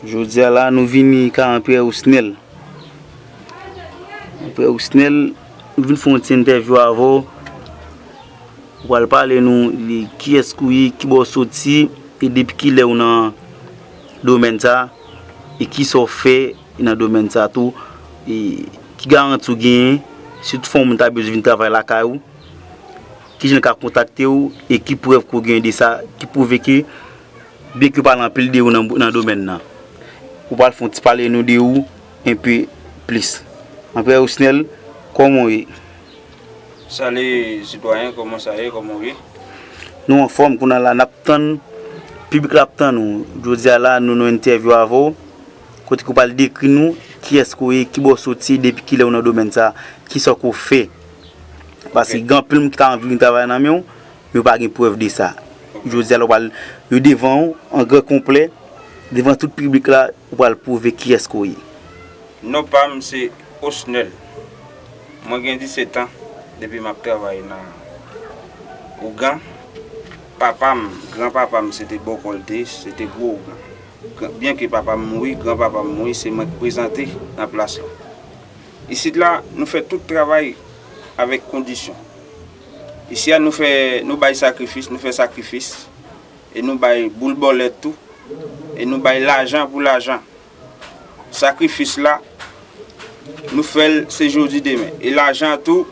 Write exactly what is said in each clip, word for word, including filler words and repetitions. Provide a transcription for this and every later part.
Jodi a la, nou vini ka Anperè Osnel. Anperè Osnel, nou vin fè yon ti entèvyou avè w. Ou pral pale nou de kiyès ke w ye, kibò w soti, e depi kilè w nan domèn sa, e kisa w fè nan domèn sa tou, e ki garanti w genyen, si toutfwa yon moun ta bezwen vin travay lakay ou, kijan l ka kontakte w, e ki prèv ke w genyen de sa, ki pwouve ke, byenke w pale anpil de ou nan, nan domèn nan, ou pral fè yon ti pale nou de ou, enpe plis. Anperè Osnel, kòman w ye? Salut, sitwayen, kòman sa ye, kòman w ye? Nou anfòm, kounye a la, n ap tann, piblik la ap tann ou. Jodi a la, nou nan entèvyou avè w, kote ke w pral dekri nou, kiyès ke w ye, kibò w soti, depi kilè w nan domèn sa, kisa ke w fè. Paske gen anpil moun ki ta anvi vin travay nan men w, men yo pa gen prèv de sa. Jodi a la, w pral, yo devan w, an gran konplè, devan tout piblik la, ou pral pwouve kiyès ke w ye. Non pa m se Osnel. Mwen gen disèt an depi m ap travay nan ougan. Papa m, granpapa m, se te bòkò l te ye, se te gwo ougan. Gran- Byenke papa m mouri, granpapa m mouri, se mwen k prezante nan plas la. Isit la, nou fè tout travay avèk kondisyon. Isi a, nou fè, nou bay sakrifis, nou fè sakrifis, e nou bay boul bòlèt tou, e nou bay lajan pou lajan. Sakrifis la, nou fè l se jodi demen. E lajan tou,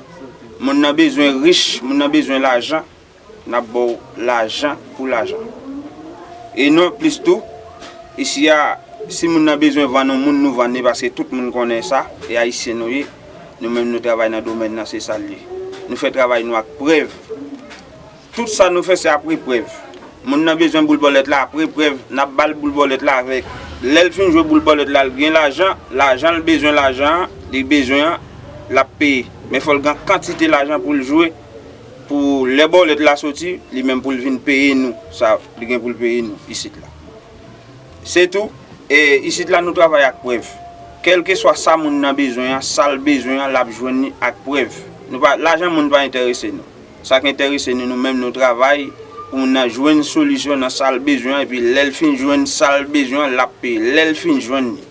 moun nan bezwen rich, moun nan bezwen lajan, n ap ba w lajan pou lajan. E non plis tou, isi a, si moun nan bezwen vann yon moun, nou vann li, paske tout moun konnen sa, e ayisyen nou ye, nou menm nou travay nan domèn nan, se sa l ye. Nou fè travay nou ak prèv. Tout sa nou fè se apre prèv. Moun nan bezwen boul bòlèt la, apre prèv, n ap ba l boul bòlèt la avèk. Lè l fin jwe boul bòlèt la, l gen lajan, lajan l bezwen lajan an, li bezwen an, l ap peye. Men fò l gen kantite lajan pou l jwe, pou lè bòlèt la soti, li menm pou l vin peye nou, sa li gen pou l peye nou isit la. Se tou, e isit la nou travay ak prèv. Kèlkeswa sa moun nan bezwen an, sa l bezwen an, l ap jwenn li ak prèv. Nou pa, lajan moun pa enterese nou. Sa k enterese nou, nou menm nou travay pou moun nan jwenn solisyon nan sa l bezwen an, epi lè l fin jwenn sa l bezwen an, l ap peye. Lè l fin jwenn li,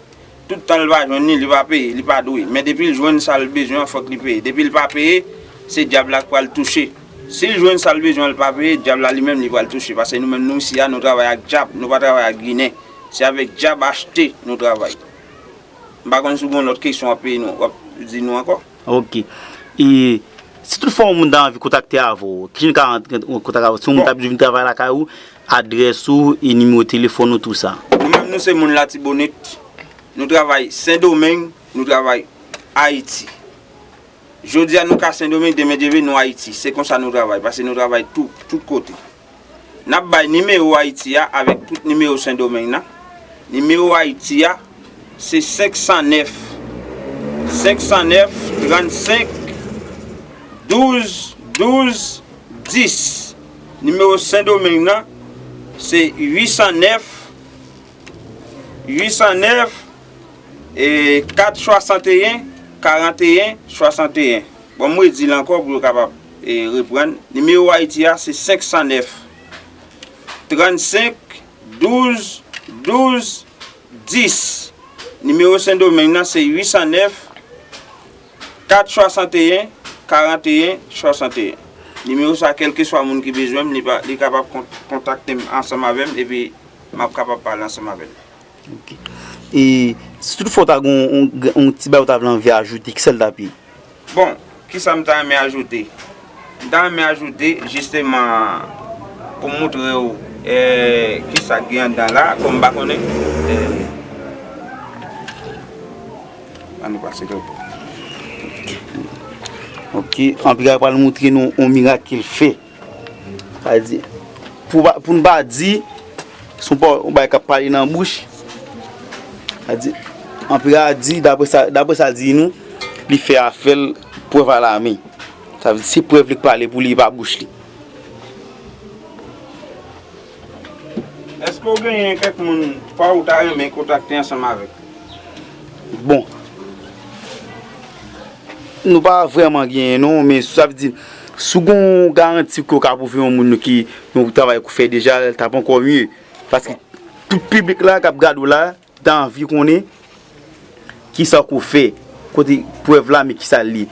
tout tan l pa jwenn li, li pa peye, li pa dwe. Men depi l jwenn sa l bezwen an, fòk li peye. Depi l pa peye, se dyab la k pral touche. Si l jwenn sa l bezwen an, l pa peye, dyab la li menm li pral touche. Paske nou menm nou isi a, nou travay ak dyab, nou pa travay ak ginen. Se avèk dyab achte nou travay. M pa konn si w gen yon lòt kesyon w ap peye nou, w ap di nou ankò. Ok. E si toutfwa yon moun ta anvi kontakte avè w, kijan l ka rantre an kontak avè w? Si yon moun ta bezwen vin travay lakay ou, adrès ou, e nimewo telefòn ou, tou sa. Nou menm nou se moun Latibonit. Nou travay Sendomeng, nou travay Ayiti. Jodi a nou ka Sendomeng, demen Dye vle nou Ayiti. Se konsa nou travay, paske nou travay tou, tout kote. N ap bay nimewo Ayiti a avèk tout nimewo Sendomeng nan. Nimewo Ayiti a se senk san nèf, senk san nèf, trannsenk, douz, douz, dis. Nimewo Sendomeng nan se uit san nèf, uit san nèf, e, kat swasanteyen, karanteyen, swasanteyen. Bon, m redi l ankò pou yo kapab, e, reprann. Nimewo Ayiti a se senk san nèf, trannsenk, douz, douz, dis. Nimewo Sendomeng nan se uit san nèf, kat swasanteyen, karanteyen, swasanteyen. Nimewo sa, kèlkeswa moun ki bezwen m, li pa, li kapab kon-, kontakte m ansanm avè m, epi m ap kapab pale ansanm avè l. Ok. E si toutfwa w ta gen yon, yon, yon ti bagay ou ta vle anvi ajoute, kisa l t ap ye? Bon, kisa m ta renmen ajoute? M ta renmen ajoute, jisteman, pou m montre w, eh, kisa k gen anndan la, kòm m pa konnen. Eh, ann nou pase lòt bò. Ok, anpil pral montre nou yon mirak ke l fè. Sa di, pou, pou n pa di, se yon pa, yon bagay k ap pale nan bouch. Sa di, anpil a di, daprè sa, daprè sa l di nou, li fè afè l prèv alamen. Sa vle di, se prèv li k pale pou li, e pa bouch li. Èske w genyen kèk moun pa w ou ta renmen kontakte ansanm avèk? Bon. Nou pa vrèman genyen non, men sa vle di, si w gen yon garanti ke w ka pwouve yon moun ki yon travay ke w fè deja, l t ap ankò mye. Paske tout piblik la k ap gade w la, ta anvi konnen kisa w ko fè, kote prèv la, men kisa l ye.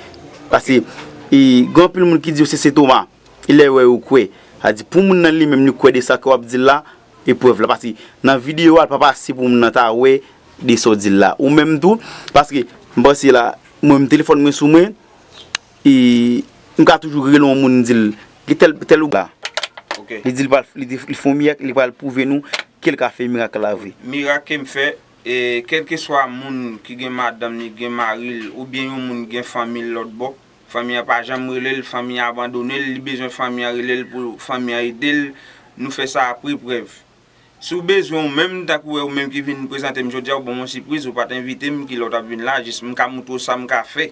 Paske, e, gen anpil moun ki di yo se sentoma. E lè yo wè yo kwè. Sa di pou moun nan li menm li kwè de sa ke w ap di l la, e prèv la. Paske nan videyo a, l pa pase pou moun nan ta wè de sa w di l la. Ou menm tou, paske m panse la, mwen menm telefòn mwen sou mwen, e m ka toujou rele yon moun, m di l, gen tèl, tèl ou la. Ok. Li di l pral, li, li fè yon mirak, li pral pwouve nou ke l ka fè mirak la vre. Mirak ke m fè, e, kèlkeswa moun ki gen madanm li, gen mari l, oubyen yon moun gen fanmi l lòt bò, fanmi an pa janm rele l, fanmi an abandone l, li bezwen fanmi an rele l pou fanmi an ede l, nou fè sa apre prèv. Si w bezwen ou menm, tankou wè ou menm ki vin prezante m jodi a, ou ban m yon sipriz, ou pa t envite m, ki lè w t ap vin la, jis m ka montre w sa m ka fè.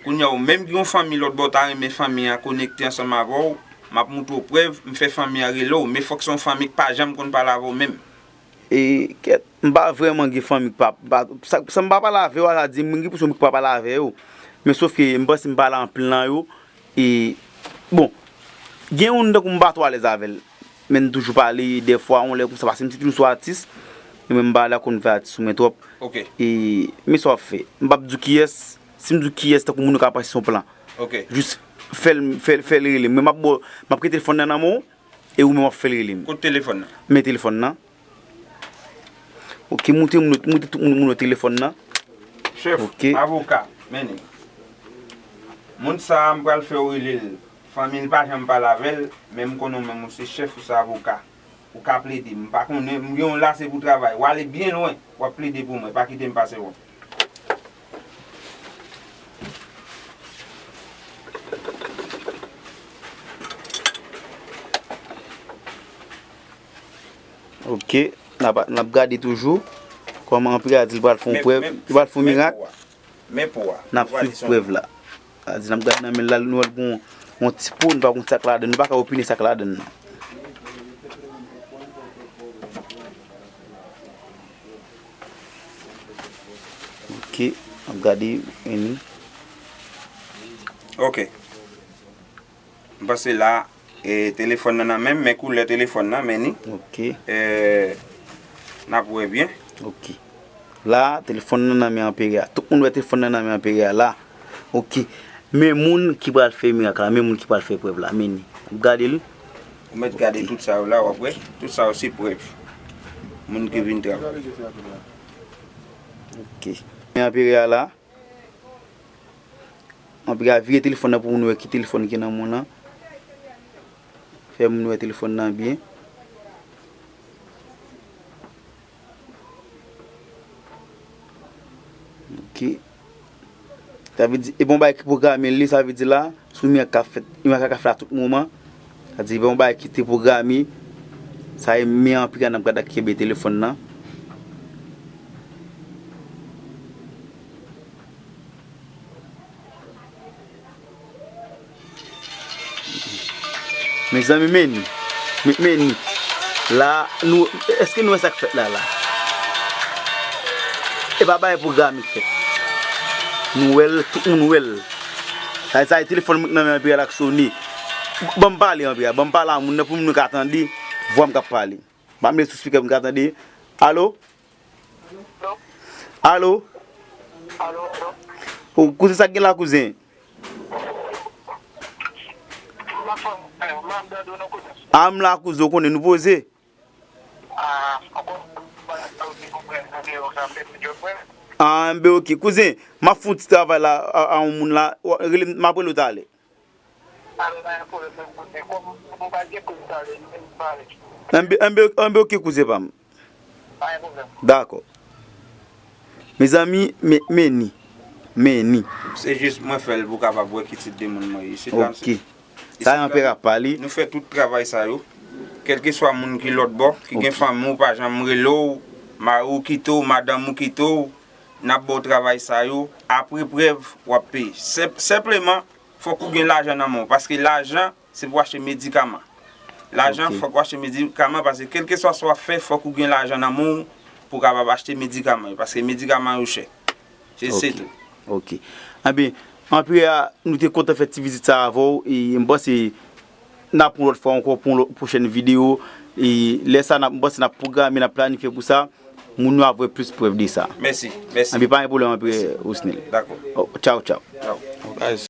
Kounye a, ou menm ki yon fanmi lòt bò, w ta renmen fanmi an konekte ansanm avè w, m ap montre w prèv, m fè fanmi an rele w, men fòk se yon fanmi k pa janm konn pale avè w menm. E, kèt, m pa vrèman gen fanmi k pa, pa, sa, sa m pa pale avè yo a, sa di m gen enpresyon m pa pale avè yo. Men sòf ke m panse m pale anpil nan yo. E, bon, gen youn tankou m pa twò alèz avè l. Men n toujou pale dèfwa, yon lè konsa, paske m se toujou sou atis. E mwen m pa dakò n fè atis sou mwen twòp. Ok. E, men sa w ap fè. M p ap di w kiyès. Si m di w kiyès, tankou moun yo ka panse se yon plan. Ok. Jis fè l, fè, fè l rele m. Men m ap ba w, m ap kite telefòn nan nan men w. E ou menm w ap fè l rele m. Kote telefòn nan? Men telefòn nan. Ok, montre moun, montre tout moun, moun yo telefòn nan. Chèf, ok. Avoka, men li. Moun sa a, m pral fè w rele l. Fanmi l pa janm pale avè l, men m konnen w menm ou se chèf, ou se avoka. Ou ka plede. M pa konnen, m gen yon lase pou travay. W ale byen lwen, w ap plede pou mwen. Pa kite m pase w. Ok, n ap, n ap gade toujou kòman Anpil a di l pral fè yon prèv, li pral fè yon mirak. Men pou a. N ap swiv prèv la. Sa di n ap gade nan men l la, nou wè l gen yon, yon ti po, nou pa konn sa k ladann, nou pa ka opine sa k ladann nan. Ok, n ap gade, vini. Ok. M panse la, e, telefòn nan nan men m, men koulè telefòn nan, men ni. Ok. E, n ap wè byen. Ok. La, telefòn nan nan men Anperè a. Tout moun wè telefòn nan nan men Anperè a la. Ok. Men moun ki pral fè mirak la, men moun ki pral fè prèv la, men ni. N ap gade l. Ou mèt gade tout sa yo la, w ap wè. Tout sa yo se prèv. Moun ki vin travay. Ok. Men Anperè a la. Anpil a vire telefòn nan pou moun wè ki telefòn ki nan men w lan. Fè moun wè telefòn nan byen. Ok. Sa vle di, e bon bagay ki pwograme li, sa vle di la, sou mirak ka fèt, mirak ka fèt a tout moman. Sa di, e bon bagay ki te pwograme, sa e men Anpil a n ap gade ak kenbe telefòn nan. Mezanmi, men ni. Men, men ni. La, nou, èske nou wè sa k fèt la, la? E pa bagay pwograme k fèt. Nou wè l, tout moun wè l. Sa, sa, telefòn mwen nan men Anpil a k sone. Ban m pale, Anpil a. Ban m pale a moun nan pou moun ka tande vwa m k ap pale. Ban m met sou spikè pou m ka tande. Alo? Alo? Alo, alo. O, kouzen, sa k gen la, kouzen? M ap fè, m ap gade w nan kote. A, m la, kouzen, w konnen nou poze. A, ankò, a, enben, ok. Kouzen, m ap fè yon ti travay la, a, a yon moun la. Rele m, m ap rele w talè. Alò, pa gen pwoblèm, menm kote. Kòm ou pa gen koze talè, nou menm pale. Enben, enben, enben, ok, kouzen pa m. Pa gen pwoblèm. Dakò. Mezanmi, men, men ni. Men ni. Se jis mwen fè l pou w kapab wè ki tip de moun mwen ye. Se sa m se. Ok. Sa e Anperè ap pale. Nou fè tout travay sa yo. Kèlkeswa moun ki lòt bò, ki gen fanmi w, pa janm rele w, mari w kite w, madanm ou kite w, n ap ba w travay sa yo. Apre prèv, w ap peye. Senp-, senpleman, fòk ou gen lajan nan men w, paske lajan, se pou achte medikaman. Lajan, ok, fòk ou achte medikaman, paske kèlkeswa sa w ap fè, fòk ou gen lajan nan men w pou w kapab achte medikaman yo, paske medikaman yo chè. Se, se tou. Ok. Enben, Anperè a, nou te kontan fè ti vizit sa avè w, e m panse n ap yon lòt fwa ankò pou yon lòt, pwochèn videyo, e lè sa, n ap, m panse n ap pwograme, n ap planifye pou sa. Moun yo ap wè plis prèv de sa. Mèsi, mèsi. Anpi pa gen pwoblèm anpi Ousnil. Dakò. Oh, tchaw, tchaw. Tchaw. Guys,